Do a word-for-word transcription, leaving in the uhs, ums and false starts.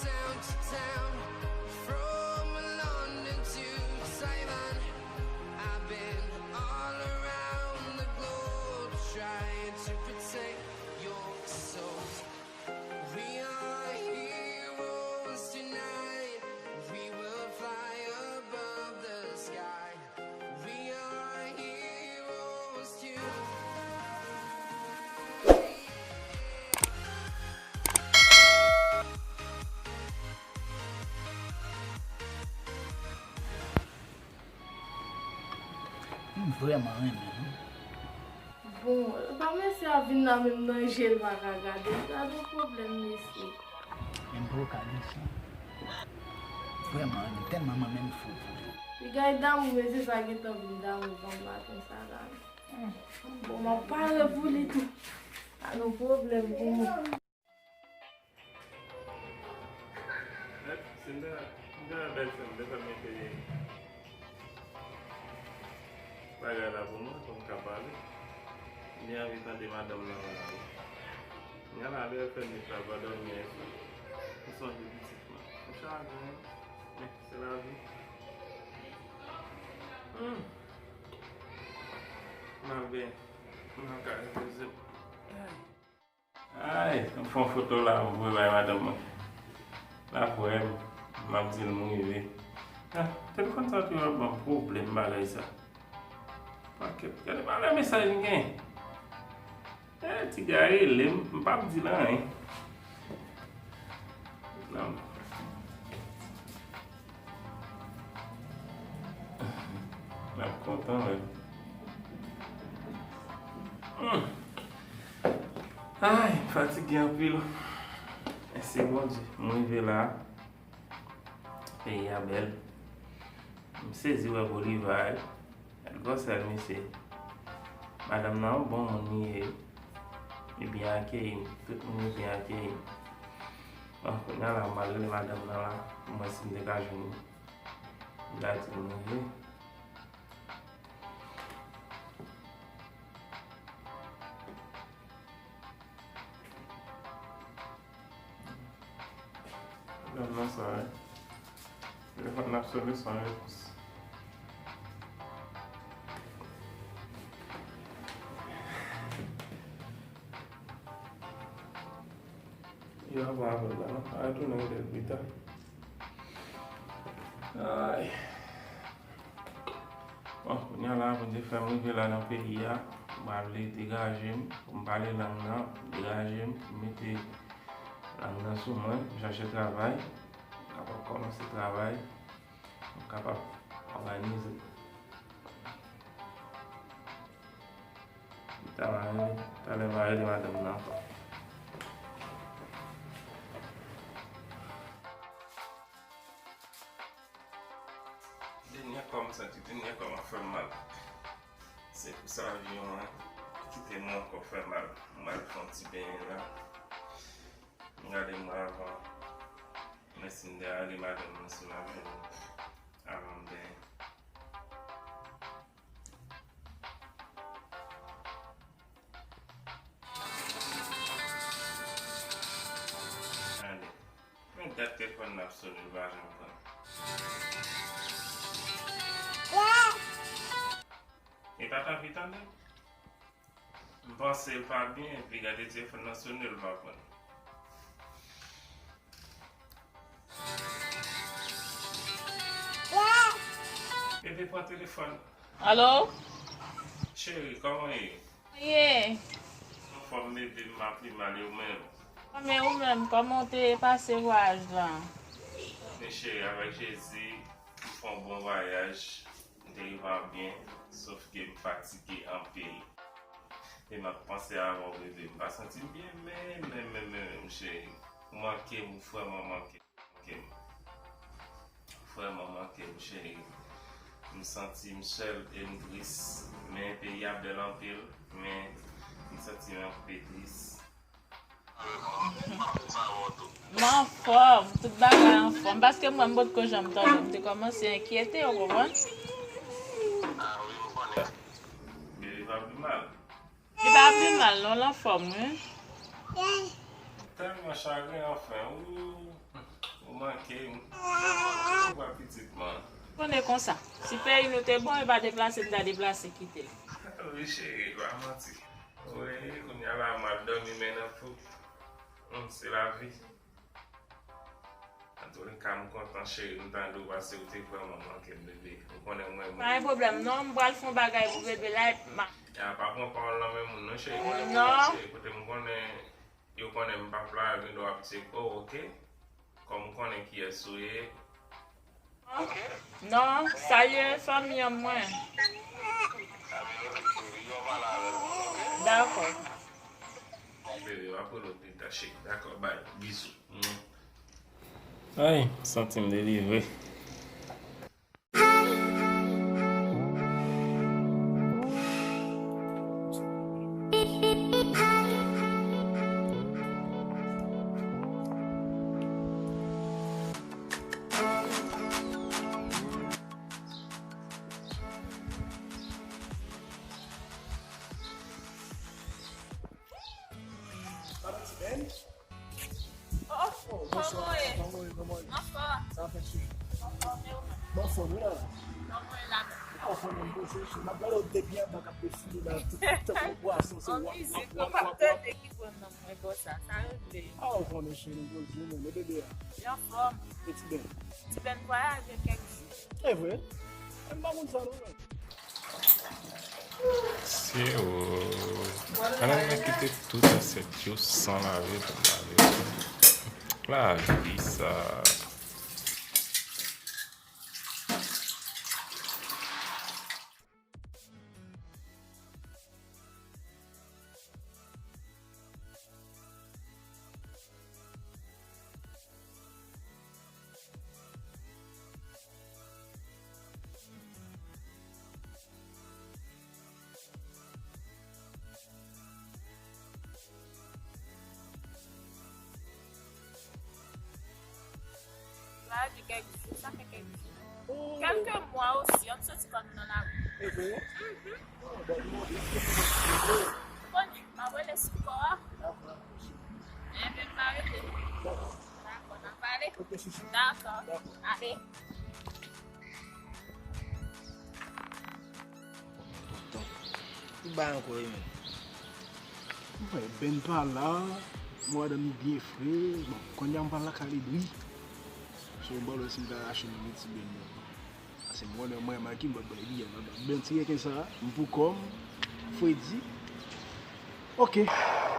Town to town, from London to Taiwan. I've been all around the globe trying to protect your soul. We are heroes tonight. We will fly above the sky. We are heroes tonight. M vrèman renmen l wi. Bon, pa mesye a vin la menm nan je l pa ka gade. Gade yon pwoblèm mesye. Men m poko ka gen chan. Vrèman, m tèlman mwen menm fou pou li. Li gen damou, mesye sa gentan vin damou ban m maten sa la. Bon, m ap pare pou li tou. Pa gen pwoblèm pou mwen. Sinda, Sinda bèl fè m, bèl fè m mete bagay la pou mwen, pou m ka pale. M byen anvi tande madanm nan la wi. Gade bèl fè m li travay dòmi a isi. M sonje pitit mwen. M chagren, men se lavi. Hmm. M al byen. M al ka repoze m. Ay. Ay, m fè yon foto la, m voye bay madanm mwen. L ap wè m, m ap di l m rive. Ah, telefòn sa toujou ap ban m pwoblèm bagay sa. Pakèt, gade malè mesaj m gen. Eh, ti gars rele m, m p ap di l anyen. Non. L ap kontan, wi. Hmm. Ay, m fatige anpil. Mèsi Bondye, m rive la. Peyi a bèl. M sezi wè Bolivar. Gad gwosè l, mesye. Madanm nan yon bon moun li ye. Li byen akeyi m. Tout moun yo byen akeyi m. Bon, kounye a la, m al rele madanm nan la. Pou m wè si m te ka jwenn li. M ta di l move. Nan, nan sa, wi. Telefòn n ap sone san repons. Yo ap apèl la, non? A retounen rete l pita. Ay. Bon, kounye a la, Bondye fè m rive la nan peyi a. M pral vle degaje m, pou m pale lang nan, degaje m, pou m mete lang nan sou mwen, m chache travay, m kapab kòmanse travay, m kapab òganize. Talè m a rele, talè m a rele madanm nan ankò. Dènyè kò m santi, dènyè kò m ap fè m mal. Se pou sa avyon an kite mwen ankò fè mal. Mwen al fè yon ti benyen la. M gade mwen avan. Men si m te ale madanm nan sou lavi avan m benyen. Tande. Men dat telefòn nan ap sone, l pa janm pran. E pa tanpri tande. M panse l pa byen, epi gade telefòn nan sone, l pa pran. Bebe, pran telefòn. Alo? Cheri, kòman w ye? Ye. Anfòm, bebe, m pa pi mal, e ou menm? Men ou menm, kòman w te pase vwayaj lan? Men cheri, avèk Jezi, m fè yon bon vwayaj. M te rive a byen, sòf ke m fatige anpil. E m ap panse avè w, bebe. M pa santi m byen, men, men, men, men, men, cheri. Ou manke m, ou vrèman manke m. Manke m. Ou vrèman manke m, cheri. M santi m sèl e m tris. Men peyi a bèl anpil, men m santi m yon pe tris. M anfòm, tout bagay anfòm. Paske mwen, m potko janm tande w, m te kòmanse enkyete, w konprann? Bebe pa pi mal. Li pa pi mal, non, l anfòm, wi. Tèlman chagren, anfen, wi. Manke, m pa pitit, man. Konnen konsa. Si peyi nou te bon, e pa deplase, m ta deplase kite l. Wi, cheri, pa manti. Wi, kounye a la, m al dòmi, men nan pou. Hmm, se lavi. Antouleka, m kontan, cheri, m tande w pase, ou te vrèman manke m, bebe. Ou konnen mwen, mwen. Pa gen pwoblèm, non, m pral fè yon bagay pou bebe la, epi m a... A, pa pran pawòl nan men moun, non, cheri. Non. Cheri, kote m konnen, yo konnen m p ap la, yo gen dwa ap tcheke w, oke? Kòm m konnen kiyès ou ye. Non, salye fanmi an mwen. Dakò. Bebe, m ap rele w pita, cheri. Dakò, bay, bizou. Ay, m santi m delivre. Madan Ti Ben? Oh, oh, kòman w ye? Kòman w ye? Kòman w ye? Anfòm. Sa fè cheri. Anfòm, e ou menm? Mwen anfòm, wi, la. Kòman w ye la menm? Ou pa fè menm poze, cheri. M ap gade w depi anba k ap defile la, tout, tout tankou pwason, se wap, wap, wap, wap, wap. An mizik, ou pa tande ki pran nan mwen konsa, sa regle. A, ou konnen, cheri, nou poze, men, men bebe a. Li anfòm. E Ti Ben? Ti Ben vwayaje kèk jou. E vre? M pa konn sa, non, men. Mesye o. Ann al kite tout asyèt yo san lave pou m lave. Lavi sa. Sa di kèk jou, sa fè kèk jou. Kèlke mwa osi, ann soti kò nou nan lari. Mhm. Ou konnen, m ap rele sou kò a. Enben, m pa rete. Dakò, n ap pale. Dakò. Ale. Ki bagay ankò, wi, menm? Mwen, Ben pa la, mwen, madanm li byen fre. Bon, kounye a m pral lakay li, wi. So, m pral wè si m ka rache nan men Ti Ben nan. Paske m konnen mwen, Maki, m pral bay li, m pral bay Ben ti reken sa, m pou kò m, fredi. Oke.